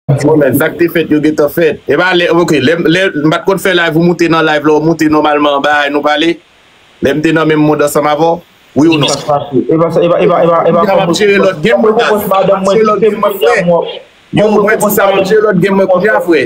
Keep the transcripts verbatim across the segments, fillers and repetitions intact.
Bon, men, sa k te fèt, yo gentan fèt. E pa lè, ok, lè, lè, m pa t konn fè live, ou moute nan live la, ou moute nòmalman, bay, nou pale. Lè m te nan menm mond ansanm avè w, wi ou non? Sa k pase? E pa sa, e pa, e pa, e pa, e pa. M ap jere lòt game mwen, baz. M ap jere lòt game mwen, frè. Yo, mwen di sa, m ap jere lòt game mwen kounye a, frè.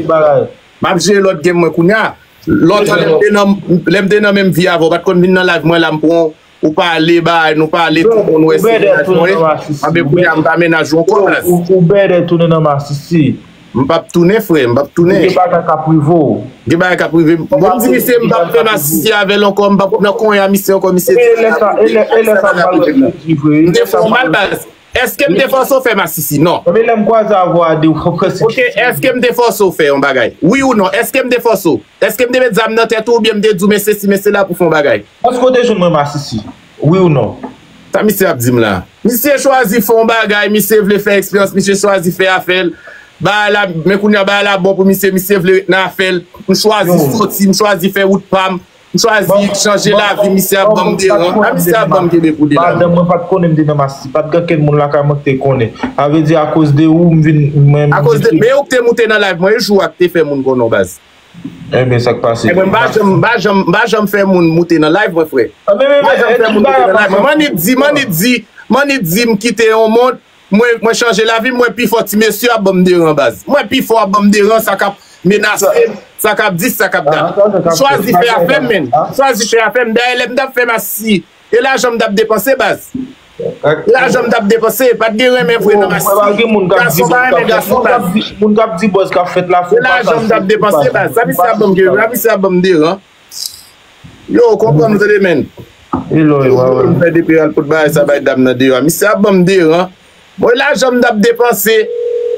M ap jere lòt game mwen kounye a. Lòt lè m te nan, lè m te nan menm vi avè w, ou pa t konn vin nan live mwen la, m pran w, ou pale, bay, nou pale, tout moun wè se mennaj mwen. Anben kounye a, m pa mennaj ou ankò, baz. Ou bèdè tounen nan masisi. M p ap tounen, frè, m p ap tounen. Gen bagay k ap rive w. Gen bagay k ap rive m. Bon, m di misye, m p ap fè masisi avè l ankò, m p ap nan konyen a misye ankò, misye di. E lè sa, e lè, e lè sa m pral reflechi vre. M te fè w mal, baz. Èske m te fòse w fè masisi? Non. Ebyen, lè m kwaze avè w a de, w fè si. Ok, èske m te fòse w fè yon bagay? Wi ou non? Èske m te fòse w? Èske m te met zam nan tèt ou oubyen m te di w, men sesi, men sela pou fè yon bagay? Èske w te jwenn mwen masisi? Wi ou non? Sa misye ap di m la? Misye chwazi fè yon bagay, misye vle fè eksperyans, misye chwazi fè afè l. Bagay la, men kounye a bagay la bon pou misye, misye vle ret nan afè l. M chwazi soti, m chwazi fè wout pa m. M chwazi chanje lavi, misye ap ban m deran. A misye ap ban m kenbe pou li la. Madanm mwen pa t konnen m te nan masisi, pa t gen okenn moun lakay mwen ki te konnen. Sa vle di akoz de ou, m vin, mwen, m vin. Akoz de, men ou ki te moute nan live mwen, e jou a ki te fè moun konnen w, baz. Ebyen, sa k pase? Ebyen, m pa janm, m pa janm, m pa janm fè moun moute nan live mwen, frè. M pa janm fè moun moute nan live mwen. Mannik di, Mannik di, Mannik di m kite yon mond, mwen, mwen chanje lavi m, mwen pi fò, ti mesye ap ban m deran, baz. Mwen pi fò ap ban m deran, sa k ap menase m, sa k ap dis, sa k ap dat. M chwazi fè afè m, menn. M chwazi fè afè m. Dayè, lè m t ap fè masisi, e lajan m t ap depanse, baz. E lajan m t ap depanse, pa t gen renmen vre nan masisi. Gason pa renmen gason, baz. Moun k ap di buzz k ap fèt la, e lajan m t ap depanse, baz. Sa misye ap ban m, sa misye ap ban m deran. Yo, konprann m tande, menn. Yo, m fè depi al pot bagay sa bay dam nan deyò a. Misye ap ban m deran. Mwen lajan m t ap depanse,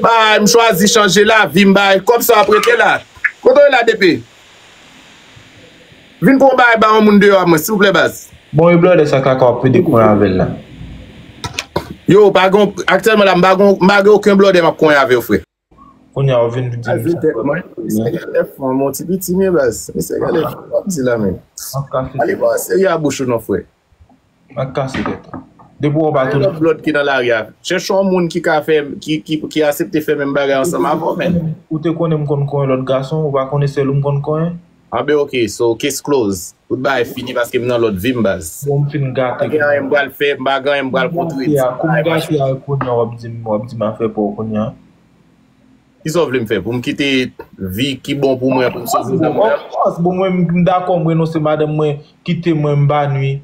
bay, m chwazi chanje lavi m, bay, kòb sa w ap rete la. Kote w ye la, depi? Vin pran yon bagay ba yon moun deyò a mwen, silvouplè, baz. Bon, e blòdè sa kaka w ap pede konyen avè l la. Yo, pa gon, aktyèlman la, m pa gon, m pa gen okenn blòdè m ap konyen avè yo, frè. Kounye a, w vin di m sa. Tèt mwen, misye genlè fò, men yon ti piti m ye, baz. Misye genlè fò, w ap di la, menn. Ale, bon, serye a bouch ou non, frè. M ap kase tèt ou. Depi w pa tounen. Lòt blòd ki nan lari a. Chèche yon moun ki ka fè, ki, ki, ki aksepte fè menm bagay ansanm avè w, menn. Ou te konnen m konn konyen lòt gason, ou pa konnen sèl ou m konn konyen? Anben, ok, so, case close. Tout bagay fini paske m nan lòt vi m, baz. Bon, m fin gate. Pa gen anyen m pral fè, m pa gen anyen m pral kontredi. Kou m gate a, kou m gate a, kounye a, w ap di m, w ap di m afè pa w kounye a. Kisa w vle m fè? Pou m kite vi ki bon pou mwen, pou m sove nanm mwen? Of course, bon, mwen, m dakò, m renonse madanm mwen, kite mwen, m pa nwi.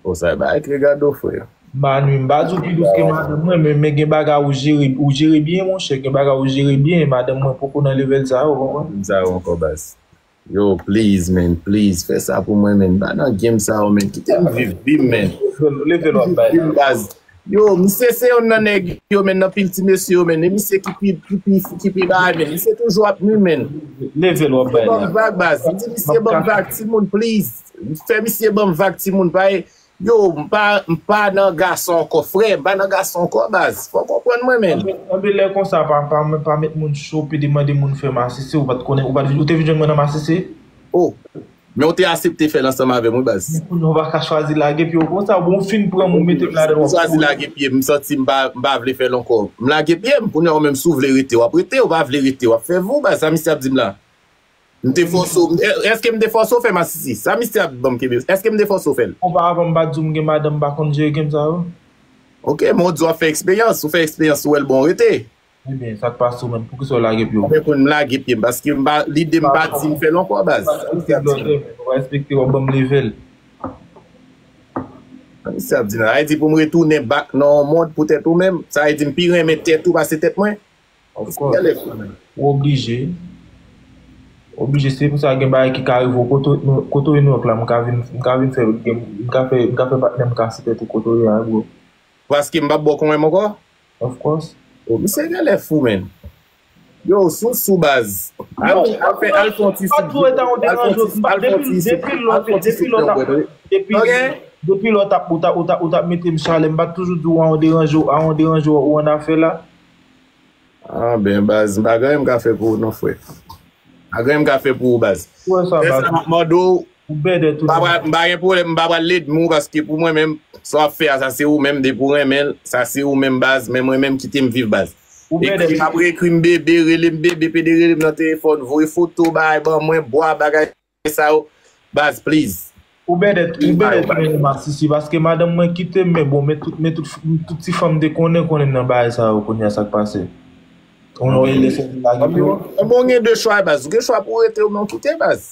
O, sa e bagay ki regade w, frè. M pa nwi, m pa di w pi dous ke madanm mwen, men, men gen bagay ou jere, ou jere byen, monchè, gen bagay ou jere byen, madanm mwen poko nan level sa yo, w konprann? Sa yo ankò, baz. Yo, please, man, please, fè sa pou mwen, man. M pa nan game sa yo, man. Kite m viv vi m, man. Leve l, w ap bay la. Viv vi m, baz. Yo, misye se youn nan nèg yo, man, nan pil ti mesye yo, man. E misye ki pi, ki pi, ki pi bagay, man. Misye toujou ap nwi, man. Leve l, w ap bay la. Misye ban m vag, baz. M di misye ban m vag, timoun, please. Fè misye ban m vag, timoun. Pa, yo, m pa, m pa nan gason ankò, frè. M pa nan gason ankò, baz. Fò w konprann mwen, man. Anben, anben, lè konsa, pa, pa, pa met moun cho, pede mande moun fè masisi, ou pa t konnen, ou pa t vin, ou te vin jwenn mwen nan masisi? Oh, men ou te aksepte fè l ansanm avè m, wi, baz. Men kounye a w pa ka chwazi lage pye w konsa, bon, ou fin pran m, ou mete m ladan. M chwazi lage pye m, m santi m pa, m pa vle fè l ankò. M lage pye m, kounye a ou menm si w vle rete, w ap rete, ou pa vle rete, w ap fè vi w, baz, sa misye ap di m la. M te fòse w, èske m te fòse w fè masisi? Sa misye ap ban m kenbe, èske m te fòse w fè l? Oparavan m pa t di w m gen madanm, m pa konn jere game sa yo. Ok, men w di w ap fè eksperyans, ou fè eksperyans, ou wè l bon, rete. Ebyen, sa k pase w menm? Poukisa w lage pye w? Mwen konn m lage pye m, paske m pa, lide m pa di m fè l ankò, baz. Sa misye ap di la. Ou pa respekte, w ap ban m level. Sa misye ap di la. Sa vle di pou m retounen back nan yon mond pou tèt ou menm? Sa vle di m pi renmen tèt ou pase tèt mwen? Of course. Ou oblije. Ou oblije, se pou sa gen bagay ki ka rive w kote w, kote w ye Nouyòk la, m ka vin, m ka vin fè, m ka fè, m ka fè patnè m kase tèt ou kote w ye a, bro. Paske m p ap ba w konyen m ankò? Of course. Oh, misye genlè fou, man. Yo, sou, sou baz. Al, al fè, al fè yon ti sou. Al fè yon ti sou. Depi, depi lòt, depi lòt ap, depi, depi lòt ap, ou t ap, ou t ap, ou t ap mete m chalè, m pa t toujou di w a yon deranje, a yon deranje ou annafè la. Ah, ben, baz, m pa gen anyen m ka fè pou ou non, frè. Pa gen anyen m ka fè pou ou, baz. Ou wè sa, baz. Sèl sa m ap mande w, ou bèdè tou. M pa pral, m pa gen pwoblèm, m pa pral led m ou, paske pou mwen menm, sa w ap fè a, sa se ou menm, depi w renmen l, sa se ou menm, baz, men mwen menm, kite m viv, baz. Ou bèdè. Ekri m, apre ekri m bebe, rele m bebe, pede rele m nan telefòn, voye foto, bay ban mwen, bwa, bagay sa yo. Baz, please. Ou bèdè, ou bèdè tounen nan masisi, paske madanm mwen kite m, men bon, men tout, men tout, tout ti fanm te konnen, konnen nan bagay sa yo, kounye a sa k pase. Konnen w rele sèl la ki pou. Bon, gen de chwa, baz. Ou gen chwa pou rete ou men w kite, baz.